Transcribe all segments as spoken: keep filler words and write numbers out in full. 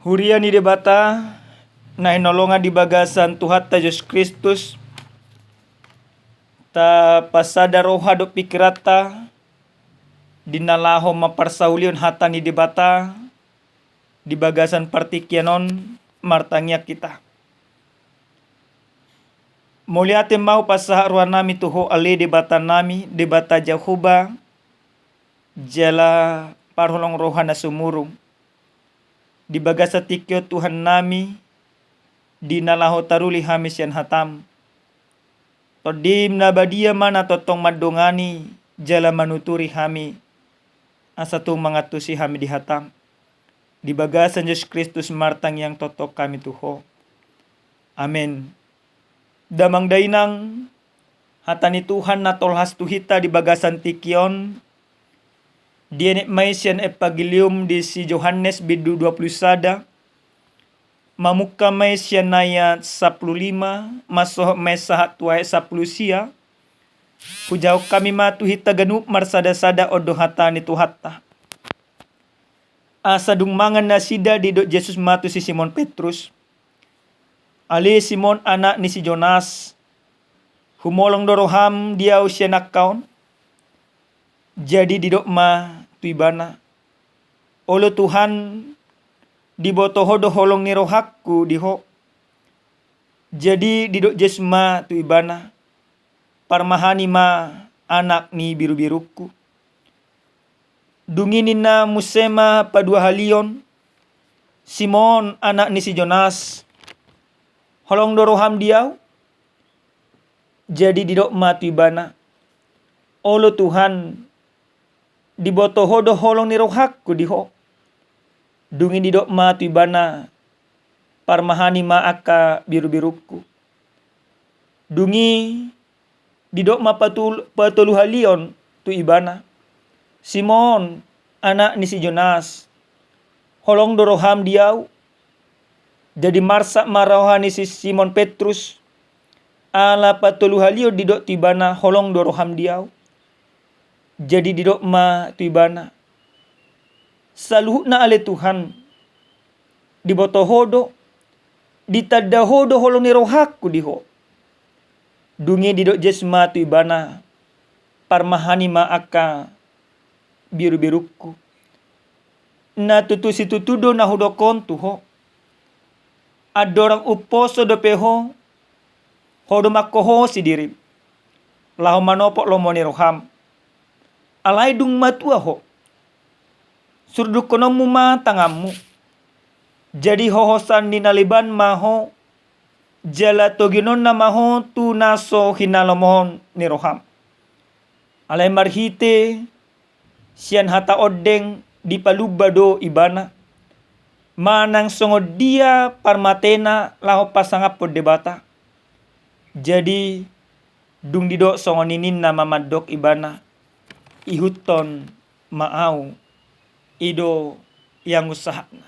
Huria ni Debata na hinaholongan di bagasan Tuhanta Jesus Kristus, tapasada roha dohot pikiranta di na laho mamparsaulihon hata ni Debata di bagasan partingkian on. Martangiang hita. Mauliate ma hupasahat rohanami tu Ho ale Debatanami, Debata Jahowa, jala parholong roha na sumurung. Di bagasan tingki on Tuhannami, di na laho taruli hami sian hataM, TondiM na badia ma na tongtong mandongani jala manuturi hami, asa tung mangantusi hami di hataM. Di bagasan Jesus Kristus martangiang tongtong hami tu Ho. Amen. Damang dainang, hata ni Tuhan na tolhas tu hita di bagasan tingki on, dienet ma i sian Evangelium di si Johannes bindu dua pulu sada, mamungka ma i sian ayat sampulu lima, mansohot ma i sahat tu ayat sampulu sia. Hujahahon hami ma tu hita ganup marsada-sada, on do hata ni Tuhanta. Asa dung mangan nasida, didok Jesus ma tu si Simon Petrus: Ale Simon, anak ni si Jonas, humolong do roham di Ahu sian angka on? Jadi didok ma tu ibana: Olo Tuhan, diboto Ho do holong ni rohangku di Ho. Jadi didok Jesus ma tu ibana: Parmahani ma anak ni birubirungku. Dung i ninna muse ma paduahalihon: Simon, anak ni si Jonas, holong do roham di Ahu? Jadi didok ma tu ibana: Olo Tuhan, diboto Ho do holong ni rohangku di Ho. Dung i didok ma tu ibana: Parmahani ma angka birubirungku. Dung i didok ma patul-, patoluhalihon tu ibana: Simon, anak ni si Jonas, holong do roham di Ahu? Jadi marsap ma roha ni si Simon Petrus, ala patoluhalihon didok tu ibana: Holong do roham di Ahu. Jadi didok ma tu ibana: Saluhutna ale Tuhan, diboto Ho do, ditanda Ho do holong ni rohangku di Ho. Dung i didok Jesus ma tu ibana: Parmahani ma angka birubirungku. Na tutu situtu do na hudok on tu ho: Andorang umposo dope ho, ho do mangkohosi dirim laho manopot lomo ni roham. Alai dung matua ho, surdukkononmu ma tanganmu. Jadi hohosan ni na leban ma ho, jala togihononna ma ho tu na so hinalomohon ni roham. Alai marhite sian hata ondeng dipalumba do ibana, manang songon dia parmatena laho pasangaphon Debata. Jadi dung didok songon i ninna ma mandok ibana: Ihuthon ma ahu. I do iangun sahatna.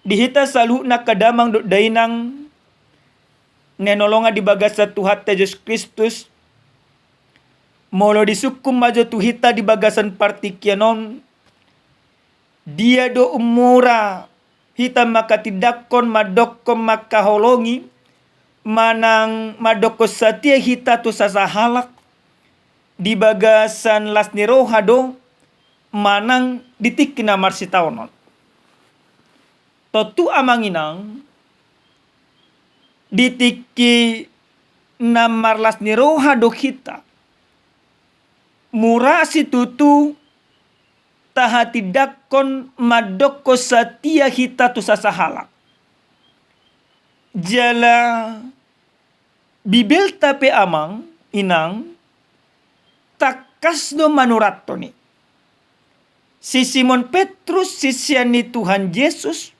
Di hita saluhutna angka damang dohot dainang na hinaholongan di bagasan Tuhanta Jesus Kristus, molo disungkun ma jo tu hita di bagasan partingkian on, dia do ummura hita mangkatindangkon mandokkon mangkaholongi, manang mandokkon satia hita tu sasahalak, di bagasan las ni roha do, manang di tingki na marsitaonon. Tontu amang inang, di tingki na marlas ni roha do hita, mura situtu tahatindangkon mandokkon satia hita tu sasahalak. Jala Bibelta pe amang inang, tangkas do manurathon i. Si Simon Petrus, sisean ni Tuhan Jesus,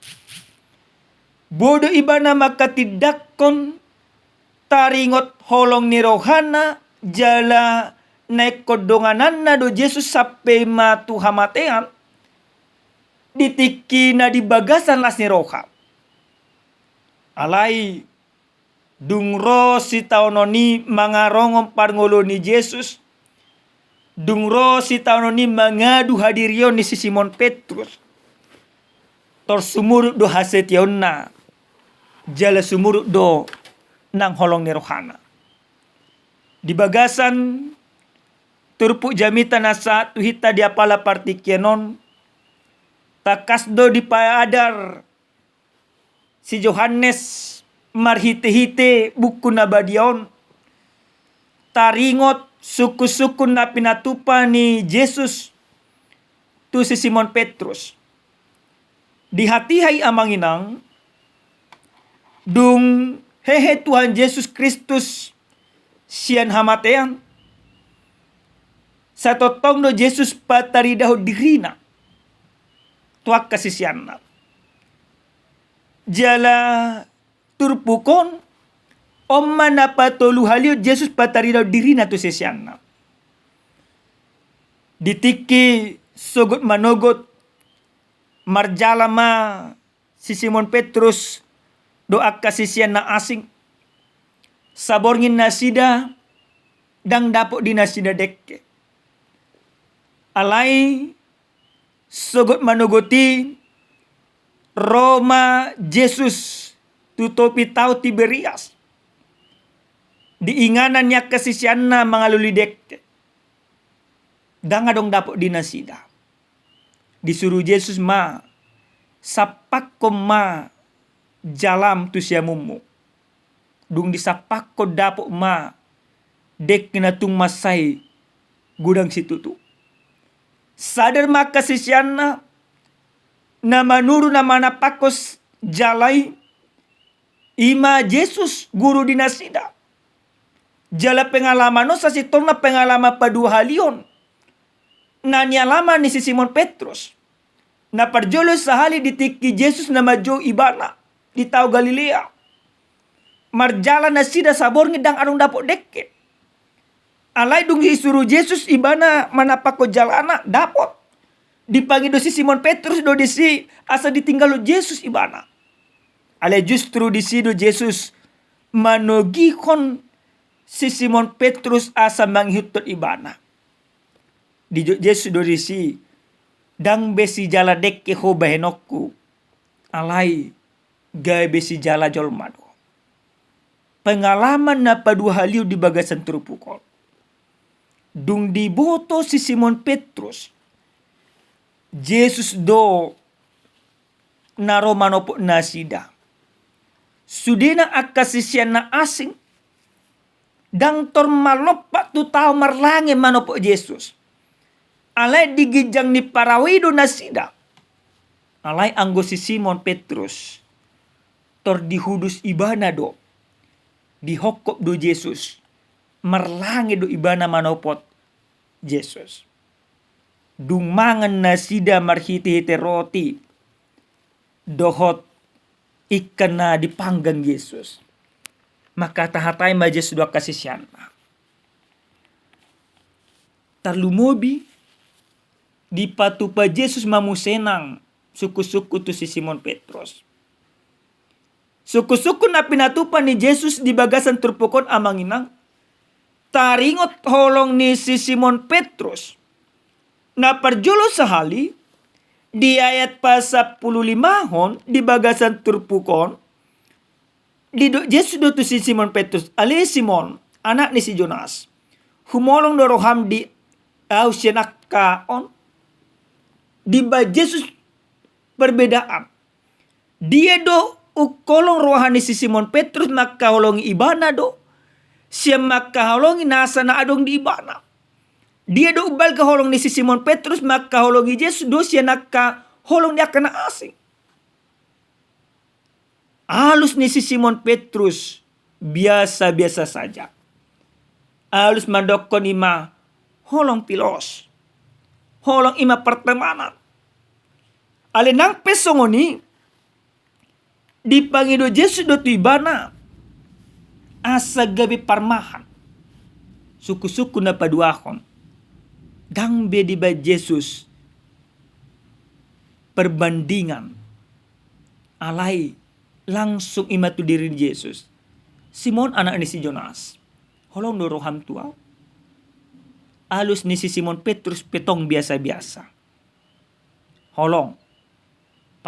boi do ibana mangkatindangkon taringot holong ni rohana jala na ingkon dongananna do Jesus sampe ma tu hamatean, di tingki na di bagasan las ni roha. Alai dung ro sitaonon i mangarongon parngoluon ni Jesus, dung ro sitaonon i mangadu hadirion ni si Simon Petrus, tor sumurut do hasetiaonna, jala sumurut do nang holong ni rohana. Di bagasan turpuk jamita na sahat tu hita di apala partingkian on, tangkas do dipaadar si Johannes marhitehite buku na badia on, taringot sungkunsungkun na pinatupa ni Jesus tu si Simon Petrus. Di hatiha i, amang inang, dung hehe Tuhan Jesus Kristus sian hamatean, sai tongtong do Jesus pataridahon dirina tu angka siseanna. Jala turpuk on, on ma na patoluhalihon Jesus pataridahon dirina tu siseanna. Di tingki sogot manogot, marjala ma si Simon Petrus dohot angka sisean na asing. Saborngin nasida ndang dapot di nasida dengke. Alai sogot manogot i, ro ma Jesus tu topi tao Tiberias, di inganan ni angka siseanna mangalului dengke. Ndang adong dapot di nasida. Disuru Jesus ma, sampakkon ma jalam tu siamunmu. Dung disampakkon, dapot ma dengke na tung mansai godang situtu. Sadar ma angka siseanna, na manuru na manampakkon s-, jala i, i ma Jesus guru di nasida. Jala pengalaman on sasintongna pengalaman paduahalihon na nialaman ni si Simon Petrus. Na parjolo sahali di tingki Jesus na manjou ibana di tao Galilea. Marjala nasida saborngin ndang adong dapot dengke. Alai dung disuru Jesus ibana manampakkon jalana, dapot. Dipangido si Simon Petrus do disi asa ditinggalhon Jesus ibana. Alai justru disi do Jesus manogihon si Simon Petrus asa mangihuthon ibana. Dijou Jesus do disi, ndang be sijala dengke ho bahenonku, alai gabe sijala jolma do. Pengalaman na paduahalihon di bagasan turpuk on. Dung diboto si Simon Petrus, Jesus do na ro manopot nasida. Sudena angka sisean na asing ndang tor marlompat tu tao marlange manopot Jesus. Alai di ginjang ni parau i do nasida. Alai anggo si Simon Petrus, tor dihudus ibana do, dihophop do Jesus, marlange do ibana manopot Jesus. Dung mangan nasida marhitehite roti dohot ikan na dipanggang Jesus, mangkatahatai ma Jesus dohot angka siseanna. Tarlumobi dipatupa Jesus ma muse nang sungkunsungkun tu si Simon Petrus. Sungkunsungkun na pinatupa ni Jesus di bagasan turpuk on, amang inang, taringot holong ni si Simon Petrus. Na parjolo sahali, di ayat pasampululimahon di bagasan turpuk on, didok Jesus do tu si Simon Petrus, "Ale Simon, anak ni si Jonas, humolong do roham di ahu sian angka on?" Dibaen Jesus perbedaan. Dia do umholong roha ni si Simon Petrus mangkaholongi ibana do sian mangkaholongi nasa na adong di ibana? Dia do umbalga holong ni si Simon Petrus mangkaholongi Jesus do sian angka holong ni angka na asing? Alus ni si Simon Petrus biasa-biasa saja. Alus mandokkon i ma holong pilos. Holong i ma pertemanan. Alai nang pe songon i, dipangido Jesus do tu ibana asa gabe parmahan. Sungkunsungkun na paduahon, ndang be dibaen Jesus perbandingan. Alai langsung i ma tu diri ni Jesus. "Simon, anak ni si Jonas, holong do roham tu ahu?" Alus ni si Simon Petrus pe tong biasa-biasa. Holong.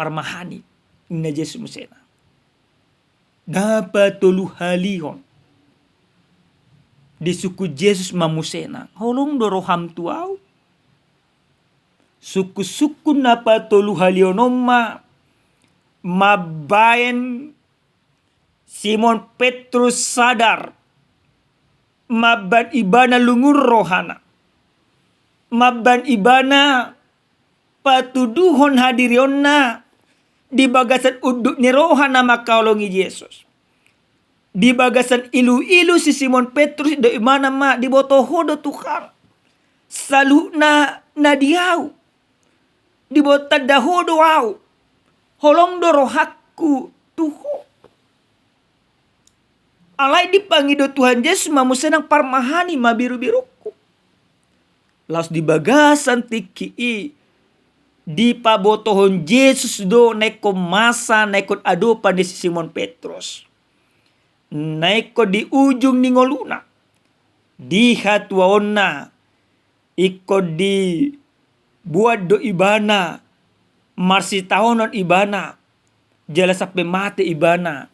parmahani, ninna Jesus muse nang. Na patoluhalihon. Disungkun Jesus ma muse nang, holong do roham tu ahu? Sungkunsungkun na patoluhalihon on ma mambaen Simon Petrus sadar, mambaen ibana lungun rohana, mambaen ibana patuduhon hadirionna di bagasan unduk ni roha na mangkaholongi Jesus. Di bagasan iluilu si Simon Petrus do ibana ma, diboto Ho do Tuhan, saluhutna na di ahu. Diboto tanda Ho do ahu. Holong do rohangku tu Ho. Alai dipangido Tuhan Jesus ma muse nang, parmahani ma birubirungku. Laos di bagasan tingki i dipabotohon Jesus do na ingkon masa, na ingkon adopan ni si Simon Petrus, na ingkon di ujung ni ngoluna, di hatuaonna, ingkon dibuat do ibana, marsitaonon ibana, jala sampe mate ibana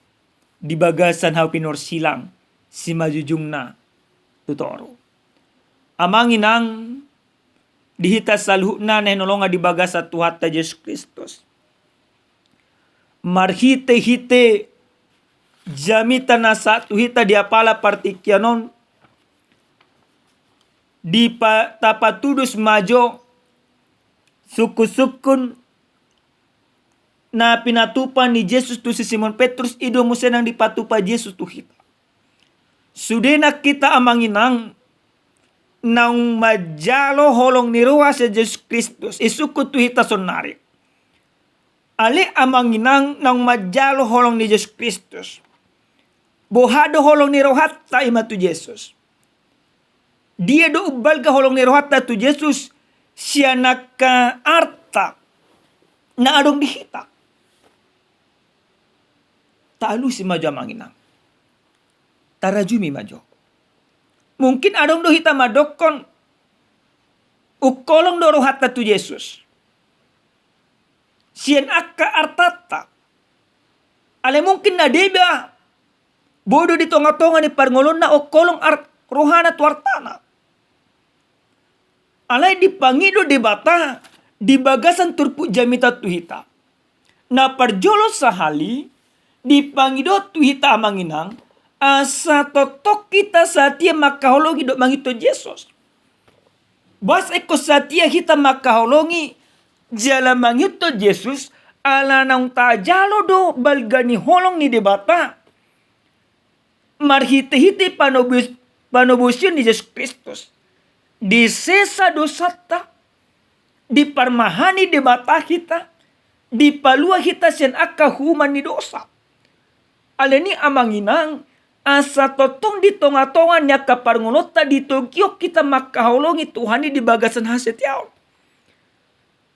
di bagasan hau pinorsilang simanjujungna tu toru. Amang inang, di hita saluhutna na hinaholongan di bagasan Tuhanta Jesus Kristus, marhitehite jamita na sahat tu hita di apala partingkian on, dipa-, tapatudos ma jo sungkunsungkun na pinatupa ni Jesus tu si Simon Petrus, i do muse nang dipatupa Jesus tu hita. Sude nang hita amang inang naung manjalo holong ni roha sian Jesus Kristus, disungkun tu hita saonnari. Ale amang inang naung manjalo holong ni Jesus Kristus, boha do holong ni rohanta? I ma tu Jesus. Dia do umbalga holong ni rohanta tu Jesus? Sian angka arta na adong di hita. Taalusi ma jo amang inang. Tarajumi ma jo. Mungkin adong do hita mandokkon, ungkolong do rohanta tu Jesus sian angka artanta. Alai mungkin na deba, boi do di tongatonga ni parngoluonna ungkolong ar-, rohana tu artana. Alai dipangido Debata di bagasan turpuk jamita tu hita. Na parjolo sahali, dipangido tu hita amang inang, asa tongtong hita satia mangkaholongi dohot mangihuthon Jesus. Boasa ingkon satia hita mangkaholongi jala mangihuthon Jesus? Ala naung tajalo do balga ni holong ni Debata marhitehite panobus-, panobusion ni Jesus Kristus. Disesa dosanta, diparmahani Debata hita, dipalua hita sian angka uhuman ni dosa. Alani i amang inang, asa tongtong di tongatonga ni angka parngoluonta ditogihon hita mangkaholongi Tuhan i di bagasan hasetiaon.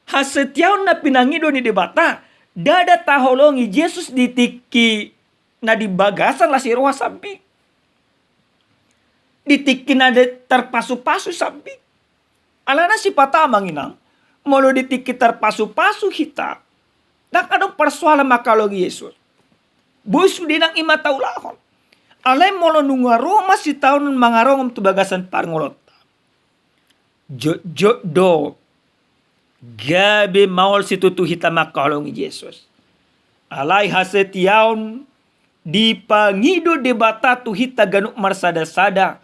Hasetiaon na pinangido ni Debata, ndada taholongi Jesus di tingki na di bagasan las ni roha sambing, di tingki na di tarpasupasu sambing. Alana sipata amang inang, molo di tingki tarpasupasu hita, ndang adong parsoalan mangkaholongi Jesus. Boi sude nang i ma taulahon. Alai molo nunga ro ma sitaonon mangarongom tu bagasan parngoluonta, jotjot do gabe maol situtu hita mangkaholongi Jesus. Alai hasetiaon dipangido Debata tu hita ganup marsadasada,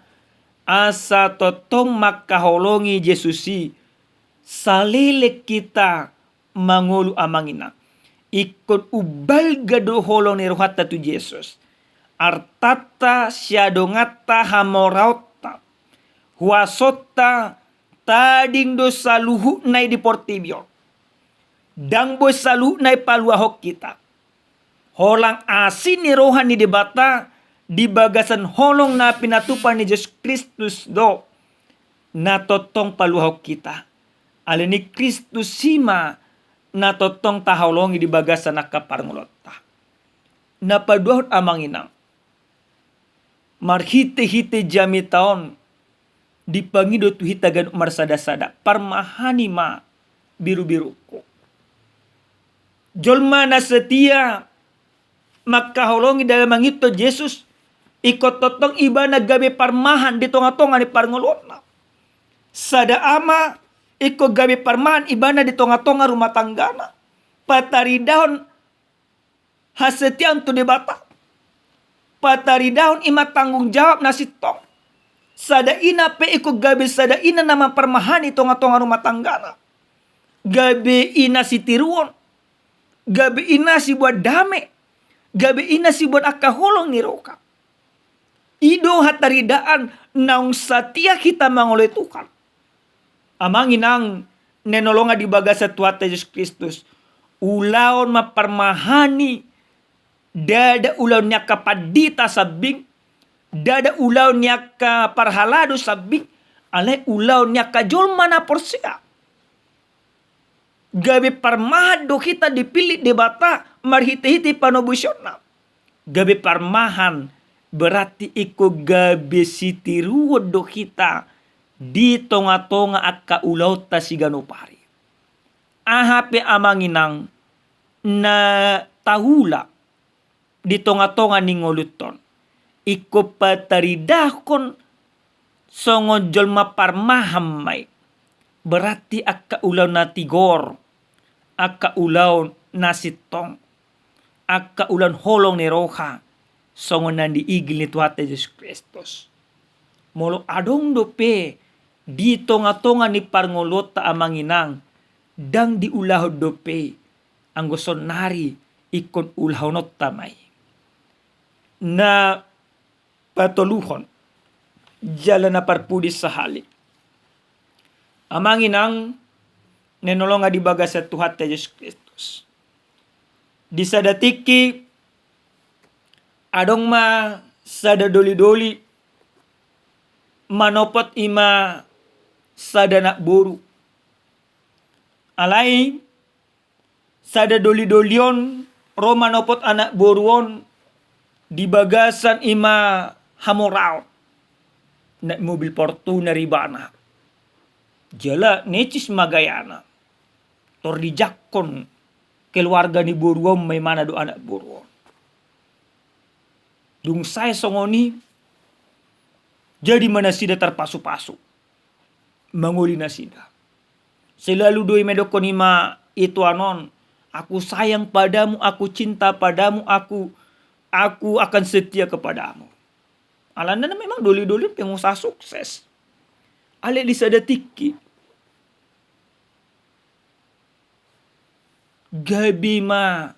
asa tongtong mangkaholongi Jesus i, saleleng hita mangolu amang inang. Ingkon umbalga do holong ni rohanta tu Jesus. Artanta, siadonganta, hamoraonta, huasonta, tading do saluhutna i di portibi on. Ndang boi saluhutna i paluahon hita. Holan asi ni roha ni Debata di bagasan holong na pinatupa ni Jesus Kristus do na tongtong paluahon hita. Alani i Kristus i ma na tongtong taholongi di bagasan angka parngoluonta. Na paduahon amang inang, marhitehite jamita on dipangido tu hita ganup marsadasada, parmahani ma birubirungku. Jolma na setia mangkaholongi dalan mangihuthon Jesus, ingkon tongtong ibana gabe parmahan di tonga-tonga ni parngoluonna. Sada ama ingkon gabe parmahan ibana di tonga-tonga rumah tanggana, pataridahon hasetiaon tu Debata, pataridahon ima tanggung jawab na sintong. Sada ina pe ingkon gabe sada ina na mamparmahani tonga-tonga rumah tanggana, gabe ina sitiruon, gabe ina siboan dame, gabe ina siboan angka holong ni roha. I do hataridaan naung satia hita mangoloi Tuhan. Amang inang na hinaholongan di bagasan Tuhanta Jesus Kristus, ulaon mamparmahani, ndada ulaon ni angka pandita sambing, ndada ulaon ni angka parhalado sambing, alai ulaon ni angka jolma na porsea. Gabe parmahan do hita dipillit Debata marhite-hite panobusonna. Gabe parmahan berarti ingkon gabe sitiruon do hita di tonga-tonga angka ulaonta siganup ari. Aha pe amang inang na taula di tonga-tonga ni ngolunta on, ingkon pataridahon songon jolma parmahan ma i. Berarti angka ulaon na tigor, angka ulaon na sintong, angka ulaon holong ni roha, songon na diigil ni Tuhanta Jesus Kristus. Molo adong dope di tonga-tonga ni parngoluonta amang inang, ndang diulahon dope i, anggo saonnari ingkon ulahononta ma i. Na patoluhon jala na parpudi sahali, amang inang na hinaholongan di bagasan Tuhanta Jesus Kristus, di sada tingki adong ma sada doli-doli manopot ima sada anak boru. Alai sada doli-doli on ro manopot anak boru on di bagasan ima hamoraon. Naek mobil Fortuner ibana, jala necis ma gayana. Tor dijangkon keluarga ni boru on ma imana dohot anak boru on. Dung sae songon i, jadi ma nasida tarpasu-pasu mangoli nasida. Selalu do i mandokkon ima ituan on, "Aku sayang padamu, aku cinta padamu, aku, aku akan setia kepadamu." Alana memang doli-doli on pengusaha sukses. Alai di sada tingki gabe ma,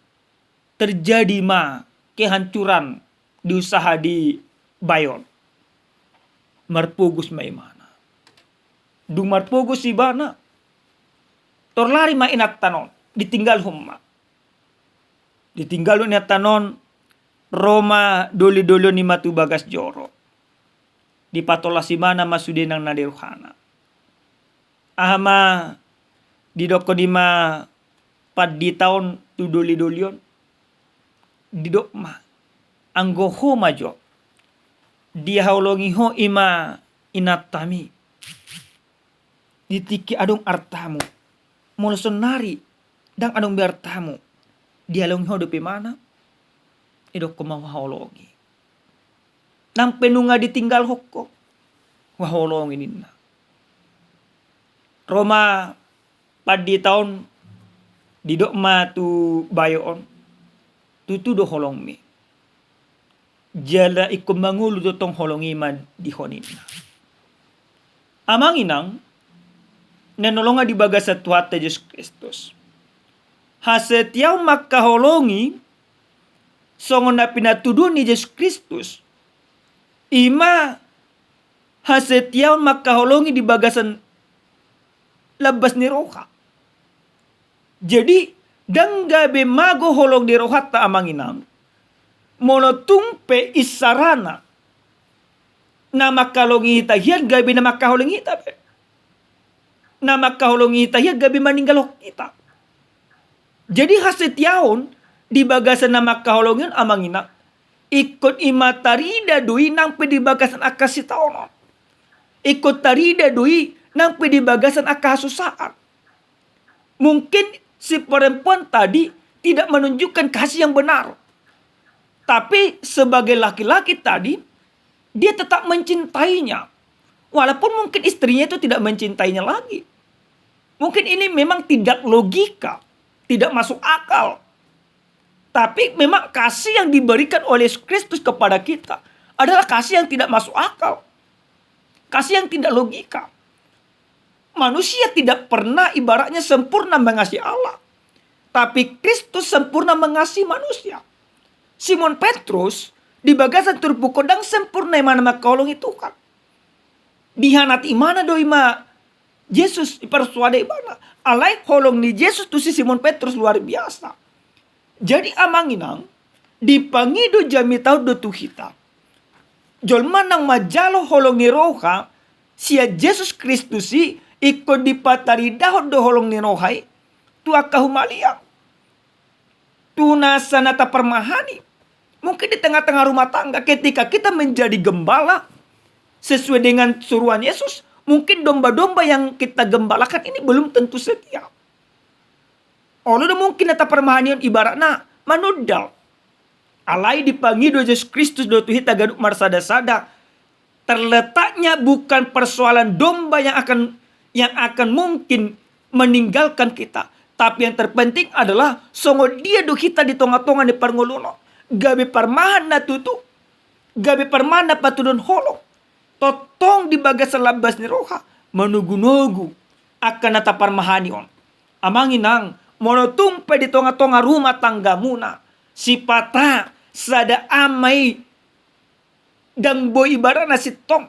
terjadi ma kehancuran di usaha dibahen on. Marpogos ma imana. Dung marpogos ibana, tor lari ma inanta on, ditinggalhon ma. Ditinggalhon inanta on, ro ma doli-doli on ima tu bagas joro. Dipatolhas ibana ma sude nang na di rohana. Aha ma didokkon ima pandita on tu doli-doli on? Didok ma, "Anggo ho ma jo, dihaholongi ho ima inantami di tingki adong artamu. Molo saonnari ndang adong be artamu, dihaholongi ho dope imana?" Didokkon ma, "Huhaholongi. Nang pe nunga ditinggalhon ho, huhaholongi," ninna. Ro ma pandita on, didok ma tu bayo on, "Tutu do holongmi. Jala ingkon mangolu do tong holong i ma di ho," ninna. Amang inang na hinaholongan di bagasan Tuhanta Jesus Kristus, hasetiaon mangkaholongi songon na pinatuduhon ni Jesus Kristus, ima hasetiaon mangkaholongi di bagasan lambas ni roha. Jadi, ndang gabe mago holong ni rohanta amang inang, molo tung pe isarana na mangkaholongi hita hian gabe na mangkaholongi hita be. Na mangkaholongi hita hian gabe maninggalhon hita. Jadi hasetiaon di bagasan na mangkaholongi on amang inang, ingkon ima tarida do i nang pe di bagasan angka sitaonon. Ingkon tarida do i nang pe di bagasan angka hasusaan. Mungkin si perempuan tadi tidak menunjukkan kasih yang benar. Tapi sebagai laki-laki tadi, dia tetap mencintainya. Walaupun mungkin istrinya itu tidak mencintainya lagi. Mungkin ini memang tidak logika, tidak masuk akal. Tapi memang kasih yang diberikan oleh Yesus Kristus kepada kita adalah kasih yang tidak masuk akal. Kasih yang tidak logika. Manusia tidak pernah ibaratnya sempurna mengasihi Allah. Tapi Kristus sempurna mengasihi manusia. Simon Petrus di bagasan turpuk on ndang sempurna imana mangkaholongi Tuhan. Dihianati imana do ima Jesus, diparsoada ibana. Alai holong ni Jesus tu si Simon Petrus luar biasa. Jadi amang inang, dipangido jamita on do tu hita. Jolma naung manjalo holong ni roha sian Jesus Kristus i, ingkon dipataridahon do holong ni roha i tu angka humaliang, tu nasa na taparmahani. Mungkin di tengah-tengah rumah tangga, ketika kita menjadi gembala sesuai dengan suruhan Yesus, mungkin domba-domba yang kita gembalakan ini belum tentu setia. Olo do mungkin na taparmahani on ibaratna manundal. Alai dipangido Jesus Kristus do tu hita ganup marsada-sada. Terletaknya bukan persoalan domba yang akan, yang akan mungkin meninggalkan kita. Tapi yang terpenting adalah songon dia do hita di tonga-tonga ni parngoluon on. Gabe parmahan na tutu, gabe parmahan na patudun holong. Tongtong di bagasan lambas ni roha, manogu-nogu angka na taparmahani on. Amang inang, molo tung pe di tonga-tonga rumah tanggamuna, sipata sada ama i ndang boi ibaratna sintong,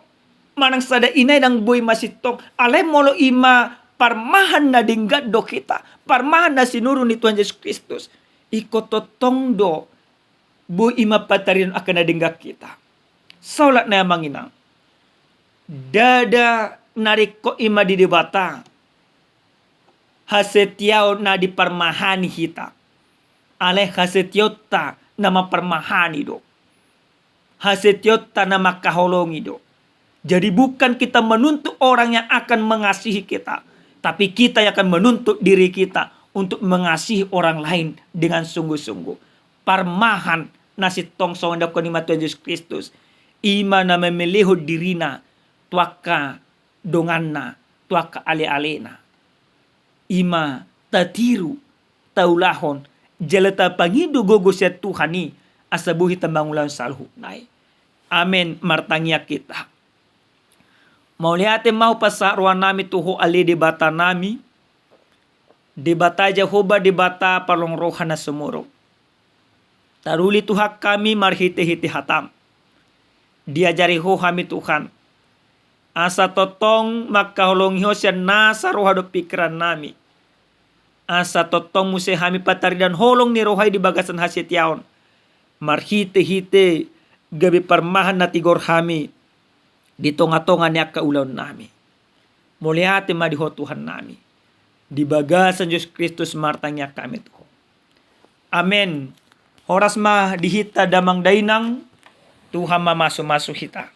manang sada ina i ndang boi masintong, alai molo ima parmahan na denggan do hita, parmahan na sinuru ni Tuhan Jesus Kristus, ingkon tongtong do boi ima pataridahon angka na denggan hita. Saolat nai amang inang, ndada na ringkot ima di Debata hasetiaon na diparmahani hita. Alai hasetiaonta na mamparmahani do. Hasetiaonta na mangkaholongi do. Jadi bukan kita menuntut orang yang akan mengasihi kita, tapi kita yang akan menuntut diri kita untuk mengasihi orang lain dengan sungguh-sungguh. Parmahan na sintong songon didok ni Tuhan Jesus Kristus, ima na mamelehon dirina tu angka donganna, tu angka ale-alena. Ima tatiru, taulahon, jala tapangido gogo sian Tuhan i, asa boi hita mangulahon saluhutna i. Amen. Martangiang hita. Mauliate ma hupasahat rohanami tu Ho ale Debatanami, Debata Jahowa, Debata parholong roha na sumurung. Taruli Tuhan hami marhite-hite hataM. Diajari Ho hami Tuhan, asa tongtong mangkaholongi Ho sian nasa roha dohot pingkirannami. Asa tongtong muse hami pataridahon holong ni roha i di bagasan hasetiaon, marhite-hite gabe parmahan na tigor hami di tonga-tonga ni angka ulaonnami. Mauliate ma di Ho Tuhannami. Di bagasan Jesus Kristus martangiang hami tu Ho. Amen. Horas ma di hita damang dainang, Tuhan mamasu-masu hita.